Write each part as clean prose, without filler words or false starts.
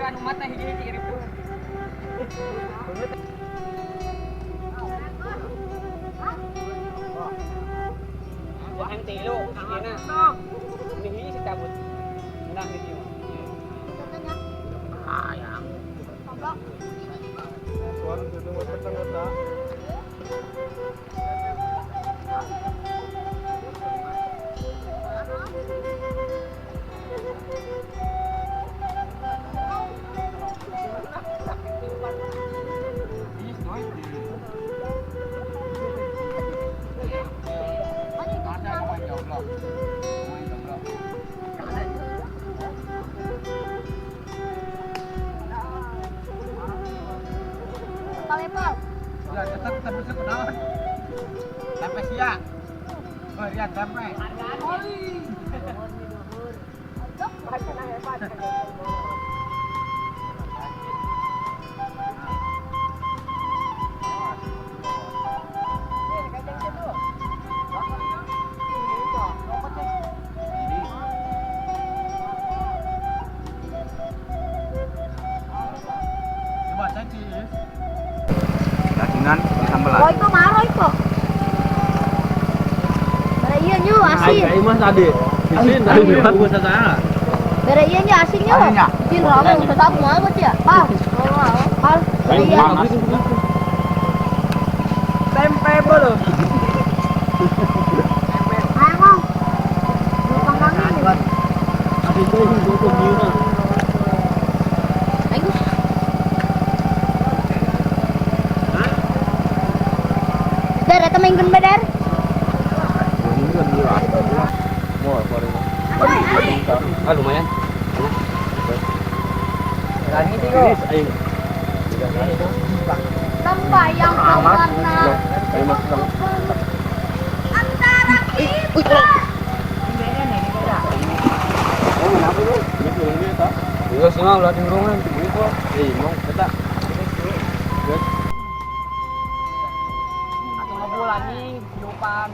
Anu mata hiji-hiji ribu. Wah, yang tilu, hijina. Ini hiji sih cabut. Menang hiji mah. Ayam. Tempe sia. Oh, iya tempe. Coba cek sih. Dagingan sambelan. Royko mah Royko. Bare ieu nyu asin. Aing mah tadi. Di sini tadi bungkus sana. Bare ieu nyu asin nyu. Jin rame usah sapu mah ya. Pal. Pal. Bare ieu. Tempe belum. Ayo mau. Panggangin. Asin tuh bungkus gimana? Ayo. Dar eta maengkeun bae dar. Ah lumayan. Lagi tiga. Tembayang pewarna antara kita. Iya sih mah ulah diurungan. Eh, mau kita. Atau ngebul anjing, tiupan.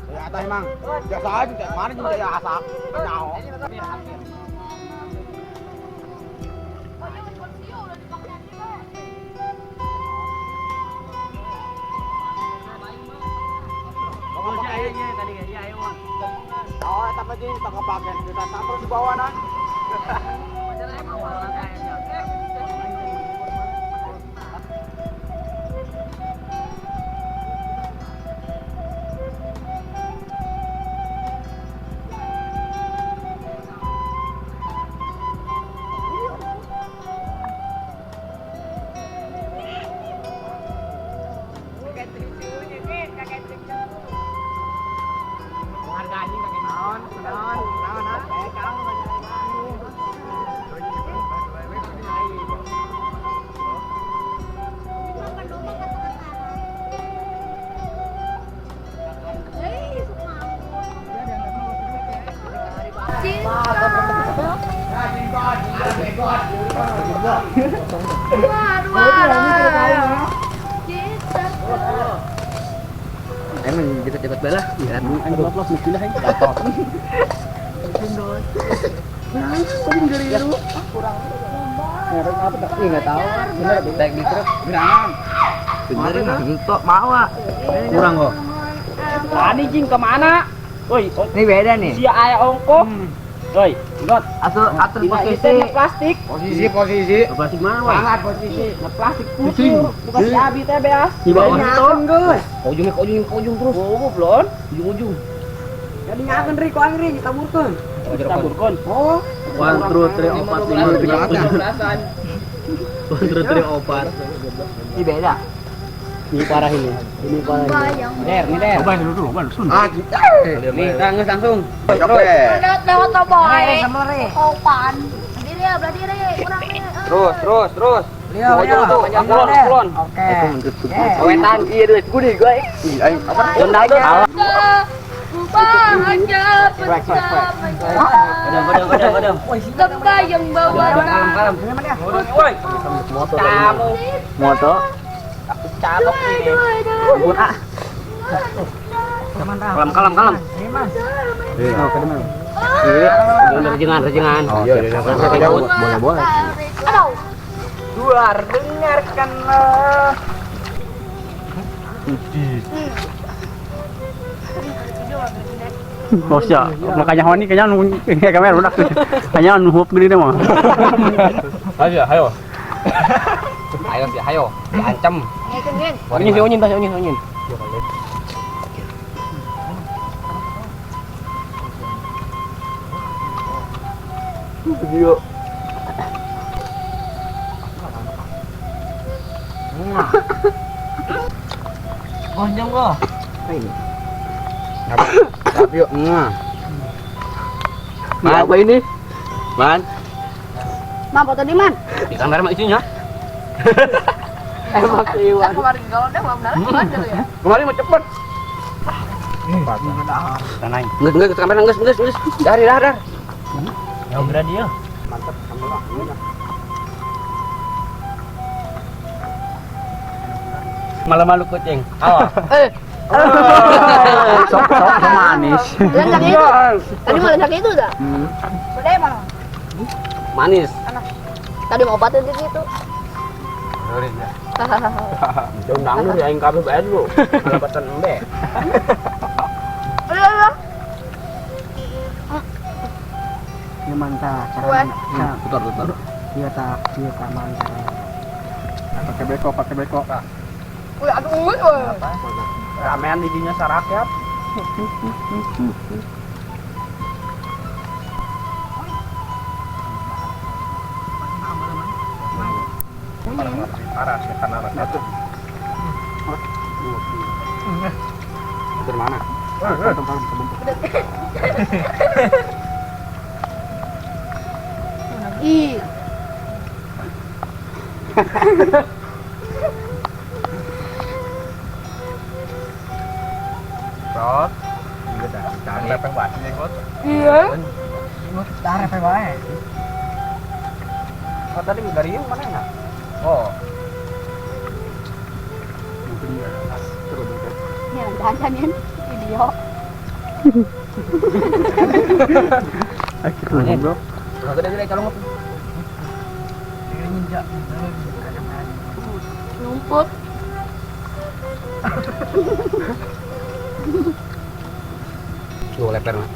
Ya atas emang. Biasa aja, mana juga ya asak. Kenal. Oh, tapi ini tak kepakai. Kita sampai di bawah nah. Emang cepat-cepat balah. Ya, anu los mesti lah. Enggak tahu. Bener naik di truk. Bener ini mau ah. Kurang kok. Tadi jing kemana? Woi, ini beda nih. Si ayah ongkoh. Woi, got. Atur posisi. Plastik. Posisi. Plastik mana, woi? Banget posisi. Nah, plastik putih. Bukan si Abi teh beas. Di bawah itu. Geus. Ke ujung terus. Oh, belum. Ujung-ujung. Jadi ngakeun ri ku aing ri ditaburkeun. Ditaburkeun. Oh. 1 2 3 4 5 6 7. 1 2 3 4. Ini beda. Ini parah ini. Ini parah. Der, nih der. Coba dulu, coba dulu. Ah, nih, tangges langsung. Lewat lewat boy. Opan. Diri ya, belah diri. Kurang. Terus, terus. Lihat, kulon. Oke. Wetan, iya duit gede gue. Ih, apa? Ronaldo. Bahagia bersamanya. Godong. Sembayang bawa. Kalem. Woi. Kamu. Moto. Aku calok ini. Ampun ah. Kalem. Iya. Rejengan. Oh, iya. Boleh. Aduh. Duar dengarkanlah. Bos ya, makanya honi kayaknya nunggu kamera udah kayaknya nunggu gini deh mah. Ayo. Ayo sih, ayo. Diancam. Onyin. Video. Gonjong kok. Ini. Tapi yuk, Man, apa ini? Man. Man, foto di man. Di kamera mah isinya. Emang iwan. Kemarin kalau udah belum dalam ya. Kemarin mau cepet. Tanai. Nges ke kamera nges. Dari dar. Yang berani ya. Mantap, sambal. Malu-malu kucing. Awas. Sok manis. Lencak itu. Tadi mau lencak itu dah. Udah emang. Manis. Tadi mau obatin di situ. Jauh nanggur ya aing kabeh bae lu. Kalebatan embe. Ini mantap caranya. Putar. Iya tak, mantap. Pakai beko. Wih, aduh, wih. Ramean didinya sarakyat. Parah, karena satu. Dari mana? Ih. Rot. Iya. Oh, tadi gariung mana enak? Oh. Ya, jangan video. Akhirnya bro. Gede-gede calon ngopi. Numpuk. Tuh leper mah.